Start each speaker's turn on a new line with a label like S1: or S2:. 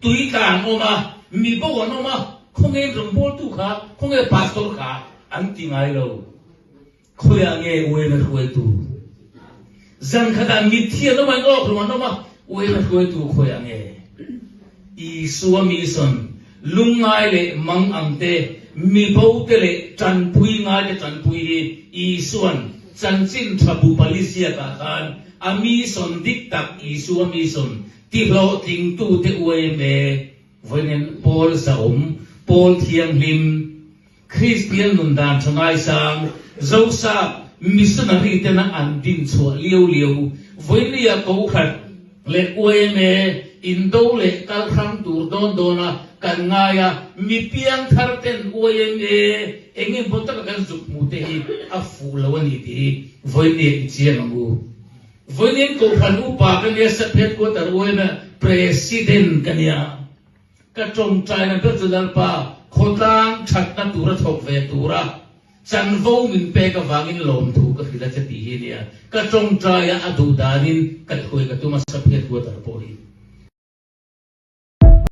S1: Tui tla an awm a, mi bo an awm a, khawnge rawngbawltu kha, khawnge pastor kha an ti ngai lo. Khawiah nge uaina hruaitu? Zan khatah mitthi an awm a, an awk an awm a, uaina hruaitu khawiah nge? Isua mission, lungngai leh mang ang te, mi bo te leh tanpui ngai te tanpui hi Isua'n chanchin tha bu pali ziakah khan a mission dik tak Isua mission Tihlawhtlingtute uaime vawiin Pawl Zaawm, Pawl Thianghlim, Kristian nun dan tha ngaisang, Zosap missionary tena an din chhuah liau liau vawinia kokhat leh uaime indo leh kal hrang tur dawn dawna kan ngai a, mi piangthar ten uaime eng emaw taka kan zuk hmu te hi a fuh lo a ni tih hi vawinia i chiang ang u. Vawiin Kohhran Upa ka nia Sap Headquarter uaina President ka nia. Ka tawngtaina ber chu Lalpa khawtlang thatna tura thawk ve tura chanvo min pek avangin lawmthu ka hrilh a che tih hi nia. Ka tawngtaia a duh danin kaihhuai ka tum a Sap Headquarter pawh hi.